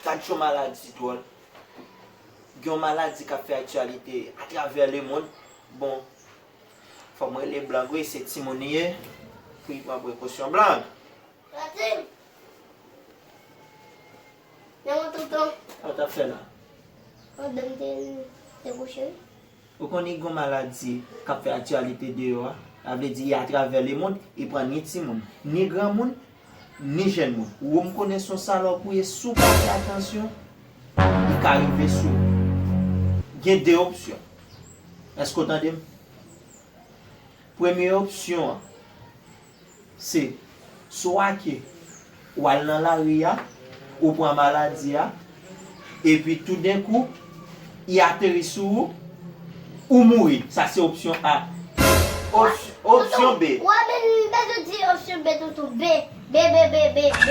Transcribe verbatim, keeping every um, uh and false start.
Gad yon maladi dwòl. Gen yon maladi k ap fè aktyalite atravè lemonn. Bon, fò m rele Blag wi, se timoun li ye. Pou li pran prekosyon. Blag! Papi m! Nan mwen tonton. Sa w t ap fè la? Pandan m te, te kouche wi. Ou konnen gen yon maladi k ap fè aktyalite deyò a? Sa vle di, li atravè lemonn, li pran ni timoun, ni granmoun, ni jèn moun. Ou wè, m konnen se yon salòp ou ye, si w pa fè atansyon, li ka rive sou ou. Gen de opsyon. Èske w tande m? Premye opsyon an, se swa ke w al nan lari a, ou pran maladi a, epi toudenkou, li ateri sou ou, ou mouri. Sa se opsyon A. Ops- opsyon B. Wè, men m bezwen di opsyon B, tonton. B. B, B, B, B, B.